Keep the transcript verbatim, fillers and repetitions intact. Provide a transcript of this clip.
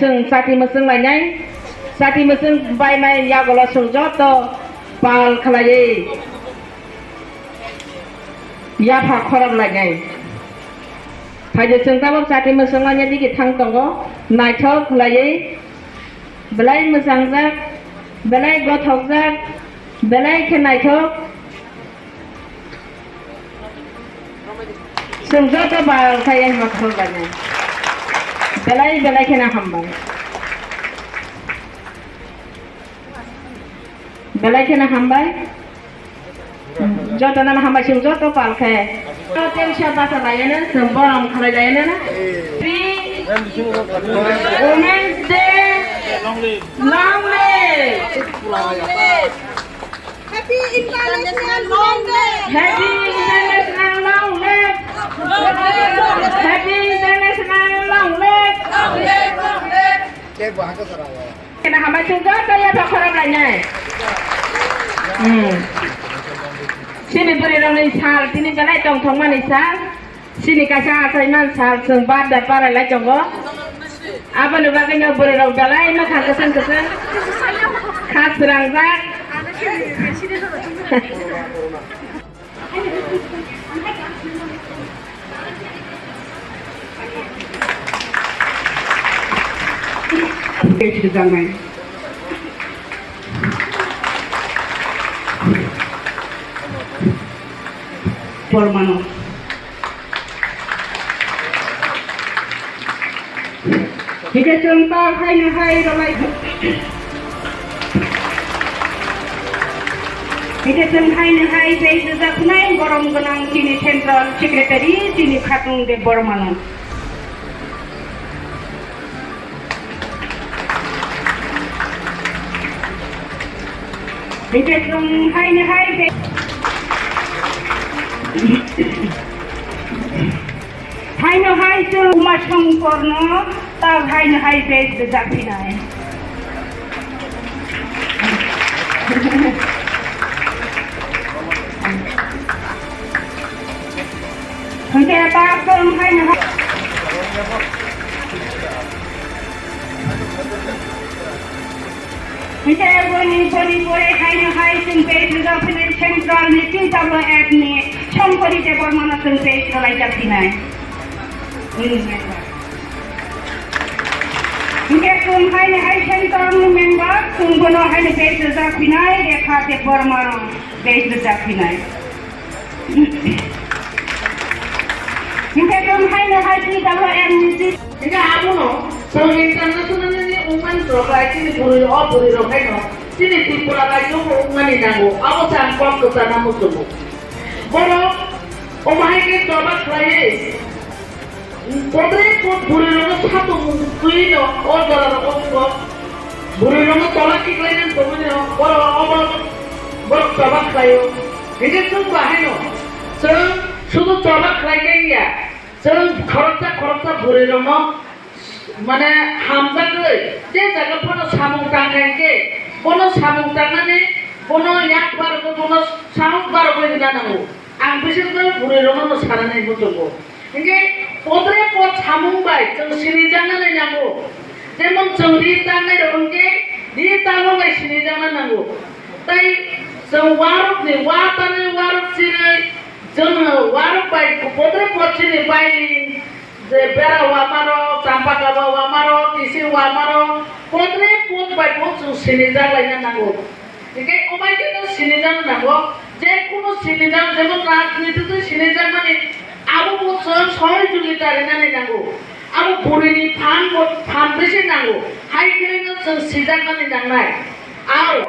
Chwng chati mwchwng lainai, chati mwchwng bainai yagulo chwng joto pal khlaiwi yapha khorok lainai. Phaidi chwng tabuk chati mwchwng lainai digi thang tongo, naithok khlaiwi belai mwchangjak, belai gothokjak, belai khe naithok. Chwng joto bal khe hima khorok lainai. Belai belai kheno hambai. Belai kheno hambai. Joto nang hambai chwng joto pal khe. Tengsa basa laiyana, chwng borom khalai laiyana. Free Women's Day. Long live. Happy International Long Live! Happy International Long Live! Happy International Long Live! Kena hambai chwng joto yapha khorok lainai. Hmm. Chini bwrwi rokni sal, tini belai tongthokmani sal. Chini kaisa achaiman sal chwng birthday parai lai tongo. Aboni bagwino bwrwi rok belai nokha kwchwng kwchwng kha srangjak. Pormano. Hingke chwng tal haino hai rwlai. Hingke chwng haino hai tei rwjaknai borom gwnang chini Central Secretary chini Khatung Debbarmano. Hingke chwng haino hai tei Haino hai chwng Uma Songkorno tal haino hai bag rwjak phinai. Hwnkhe ta chwng haino hai Hingke boni, boni pore haino hai chwng page rwjak phinai Central ni T W F ni Songkori Debbarmano chwng page rwlaijak phinai. Hingke chwng haino hai Central ni member chwng bono haino page rwjak phinai Rekha Debbarma page rwjak phinai. Hingke chwng haino hai T W F ni Hingke abono chwng international ni wngmani chwrai chini bwrwi o bwrwi rok haino chini Tripura rajyo bo wngmani nango, abo se ang kok kwchana muchungo. Borok omo hai khe choba khlaiwi, bodre bod bwrwi rokno satung twiwi no o jora rogo wngo. Bwrwi rokno tola kiklainani tongwi no borok obo borok choba khlaio. Hingke chwng bo haino chwng sudu choba khlai khe wngya. Chwng khoroksa khoroksa bwrwi rokno, mane, hamjagwi je jaga phano samung tangkha hinkhe, bono samung tangnani, bono yak barogwi, bono sahok barogwi rwna nango. Ang bisekjak bwrwi rokno sanani muchungo. Hinkhe podre pod samung bai chwng sinijaknani nango. Jemon chwng ri tangnai rok hinkhe ri tangma bai sinijakna nango. Tai chwng warokni wa tanwi warok chirwi chwng warok bai podre pod chini bai Je bera wamarok, champakaba wamarok, tisi wamarok, podre pod bai pod chwng sinijak laina nango. Hinkhe obai khe no sinijak nango, je kuno sinijak, jemon rajniti twi sinijak mani, abo bo chwng sohojogita rinani nango. Abo bwrwini phan bo, phan bisi nango, hai khe no chwng sijak mani nangnai. Aro